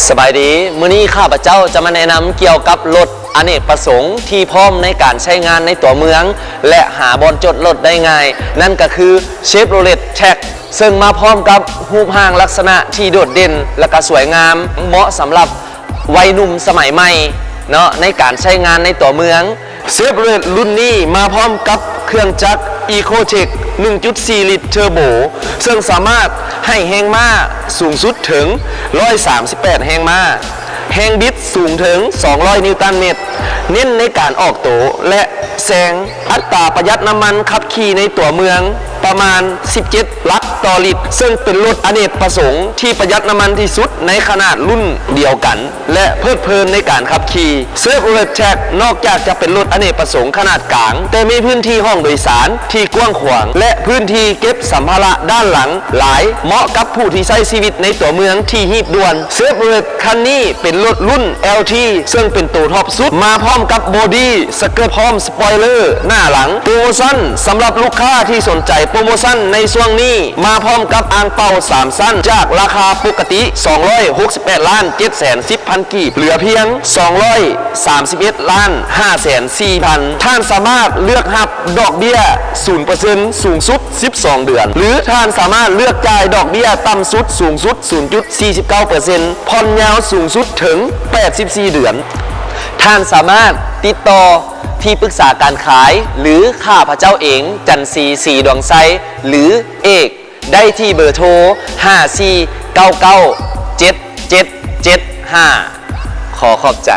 ສະບາຍດີ, ມື້ນີ້ຂ້າພະເຈົ້າຈະມາແນະນຳກ່ຽວກັບລົດອະເນກປະສົງທີ່ພ້ອມໃນການໃຊ້ງານໃນຕົວເມືອງ ແລະ ຫາບ່ອນຈອດລົດໄດ້ງ່າຍ, ນັ້ນກໍຄື Chevrolet Trax ເຊິ່ງມາພ້ອມກັບຮູບຮ່າງລັກສະນະທີ່ໂດດເດັ່ນ ແລະ ກໍສວຍງາມ, ເໝາະສຳລັບໄວໜຸ່ມສະໄໝໃໝ່ເນາະ ໃນການໃຊ້ງານໃນຕົວເມືອງ. Chevrolet ລຸ້ນນີ້ມາພ້ອມກັບເຄື່ອງຈັກ Ecotec ໜຶ່ງຈຸດສີ່ລິດ Turbo ເຊິ່ງສາມາດໃຫ້ແຮງມ້າສູງສຸດເຖິງ ຮ້ອຍສາມສິບແປດແຮງມ້າ, ແຮງບິດສູງເຖິງ ສອງຮ້ອຍນິວຕັນເມັດ, ເນັ້ນໃນການອອກໂຕ ແລະ ແຊງ. ອັດຕາປະຢັດນ້ຳມັນຂັບຂີ່ໃນຕົວເມືອງປະມານ ສິບເຈັດຫຼັກຕໍ່ລິດ, ເຊິ່ງເປັນລົດອະເນກປະສົງທີ່ປະຢັດນ້ຳມັນທີ່ສຸດໃນຂະໜາດລຸ້ນດຽວກັນ ແລະ ເພີດເພີນໃນການຂັບຂີ່. Chevrolet Trax ນອກຈາກຈະເປັນລົດອະເນກປະສົງຂະໜາດກາງ, ແຕ່ມີພື້ນທີ່ຫ້ອງໂດຍສານທີ່ກວ້າງຂວາງ ແລະ ພື້ນທີ່ເກັບສຳພາລະດ້ານຫຼັງຫຼາຍ, ເໝາະກັບຜູ້ທີ່ໃຊ້ຊີວິດໃນຕົວເມືອງທີ່ຮີບດ່ວນ. Chevrolet ຄັນນີ້ເປັນລົດລຸ້ນ LT ເຊິ່ງເປັນໂຕທັອບສຸດ, ມາພ້ອມກັບບໍດີ້ສະເກີດ ພ້ອມສະປອຍເລີໜ້າຫຼັງ. ໂປຣໂມຊັນ, ສຳລັບລູກຄ້າທີ່ສົນໃຈໂປຣໂມຊັນໃນຊ່ວງນີ້, ມາພ້ອມກັບອ່າງເປົ່າສາມຊັ້ນ ຈາກລາຄາປົກກະຕິ ສອງຮ້ອຍຫົກສິບແປດລ້ານເຈັດແສນສິບພັນກີບ ເຫຼືອພຽງ ສອງຮ້ອຍສາມສິບເອັດລ້ານຫ້າແສນສີ່ພັນ. ທ່ານສາມາດເລືອກຮັບດອກເບ້ຍ ສູນເປີເຊັນ ສູງສຸດສິບສອງເດືອນ ຫຼື ທ່ານສາມາດເລືອກຈ່າຍດອກເບ້ຍຕ່ຳສຸດສູງສຸດ ສູນຈຸດສີ່ສິບເກົ້າເປີເຊັນ ຜ່ອນຍາວສູງສຸດເຖິງແປດສິບສີ່ເດືອນ. ທ່ານສາມາດຕິດຕໍ່ທີ່ປຶກສາການຂາຍ ຫຼື ຂ້າພະເຈົ້າເອງ ຈັນຊີ ສີດວງໄຊ ຫຼື ເອກ ໄດ້ທີ່ເບີໂທ ຫ້າສີ່ເກົ້າເກົ້າເຈັດເຈັດເຈັດຫ້າ. ຂໍຂອບໃຈ.